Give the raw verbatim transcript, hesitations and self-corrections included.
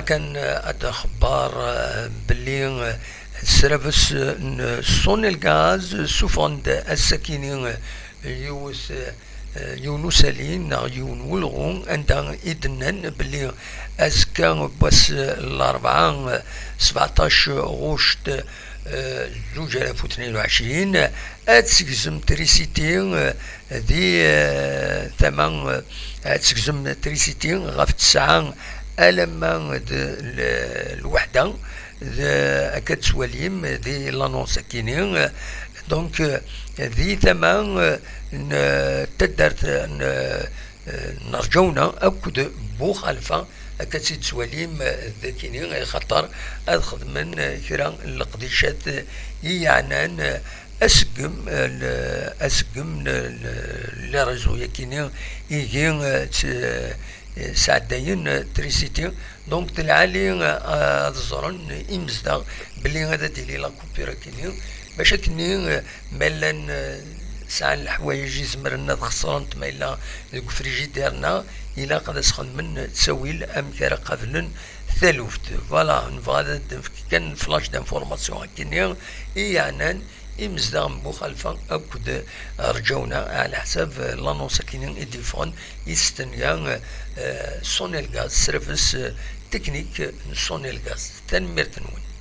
Kan ad nxebber belli srabes n Sonelgaz suffɣen-d ass-akini yiwet yiwen usali neɣ yiwen n ulɣu anda i d-nnan belli azekka n wass n larebɛa, sbeɛṭac ɣuct zuǧ alaf u tnin u ɛecrin, ad tsegzem trisiti di tama, ad tsegzem trisiti ɣef tesɛa alamma d lweḥda, akka tettwalim di l'annonce-akini. Donc, di tama n taddart n Nerǧawna akked Buxalfa, akka tt-id-tettwalim d akini, axaṭer ad xedmen kra n leqdicat i yeɛnan aseggem, aseggem n les réseaux-akini igi sɛeddayen trisiti. Donc, d lɛali ad ẓren imezdaɣ belli ad d-tili la coupure-akini, bac akkenni ma llan sɛan leḥwayeǧ izemren ad xeṣren ma yella deg ufrijidir-nneɣ, ilaq ad as-xedmen ttawil amek ara qablen taluft. Voilà, nebɣa ad d-nefk kan flash d'information akkenni i yeɛnan imezdaɣ n Buxalfa akked Rǧawna, ɛla ḥsab l'annonce-akini i d-yeffɣen i testenya Sonelgaz, srabes teknik n Sonelgaz. Tanemmirt-nwen.